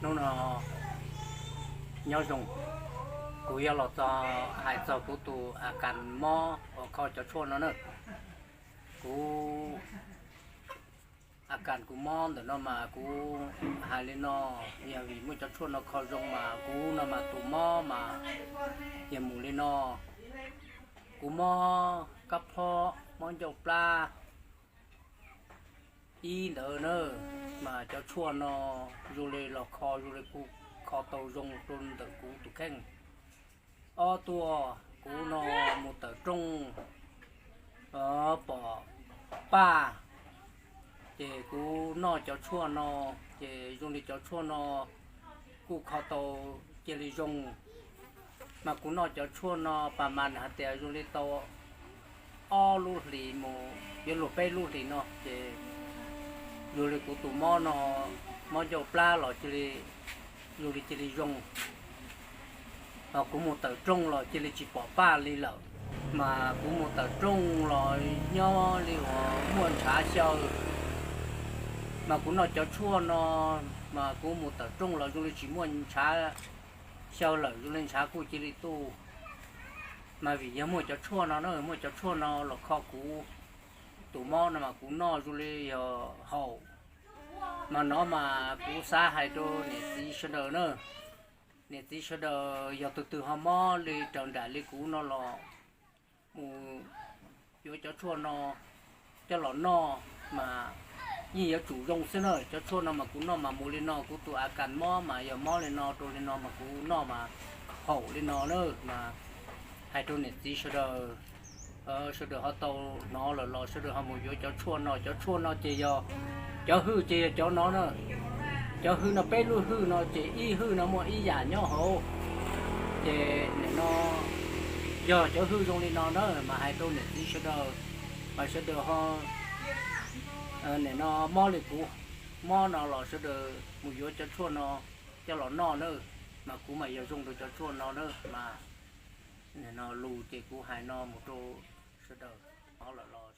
Hnub no nyob zoo, kuv yuav los txog hais txog kuv tus a kas mob uas kho cov tshuaj no na. Kuv a kas kuv mob ntawm no mas kuv hais li no, yog vim muaj cov tshuaj no kho zoo mas kuv no mas tus mob mas yog mus li no. Kuv mob kab phob, mob ncauj plab ib ntawd na, mas cov tshuaj no zoo li los kho zoo li kuj kho tau zoo rau ntawm kuv tus kheej. Ob tuaj kuv no mus tawm rooj pom paj, ces kuv noj cov tshuaj no, ces zoo li cov tshuaj no kuj kho tau cia li zoo. Mas kuv noj cov tshuaj no pas mas hais tias zoo li tau ob lub hlis mus yuav luag peb lub hlis no ces zoo li kuv tus mob no, mob ncauj plab los cia li, zoo li cia li zoo. Kuv mus tawm rooj los cia li tsis pom paj li lawm. Mas kuv mus tawm rooj los nyob li uas muaj ntshav xyaw. Mas kuv noj cov tshuaj no, mas kuv mus tawm rooj los zoo li tsis muaj ntshav xyaw lawm, zoo li ntshav kuj cia li tuaj. Mas vim yog muaj cov tshuaj no na, muaj cov tshuaj no los kho kuv tus mob no mas kuv noj zoo li yog haum. Mas no mas kuv xav hais rau niam txiv sawv daws na, niam txiv sawv daws yog tus twg ho mob li raws nraim li kuv no los mus yuav cov tshuaj no coj los noj mas yeej yuav tsum zoo xwb na. Cov tshuaj no mas kuv noj mas mus li no, kuv tus a kas mob mas yog mob li no rau li no mas kuv noj mas haum li no na. Mas hais rau niam txiv sawv daws, sawv daws ho tau hnov lawm los sawv daws ho mus yuav cov tshuaj no. Cov tshuaj no ces yog, cov hwj ces yog cov no na. Cov hwj no, peb lub hwj no ces ib hwj no muaj ib yam nyob hauv. Ces nim no yog cov hwj zoo li no na mas hais rau niam txiv sawv daws, mas sawv daws ho, nim no mob li kuv mob no los sawv daws mus yuav cov tshuaj no coj los noj na. Mas kuv mas yog zoo rau cov tshuaj no na. Mas nim no lus ces kuv hais no mus rau sawv daws hnov lawm los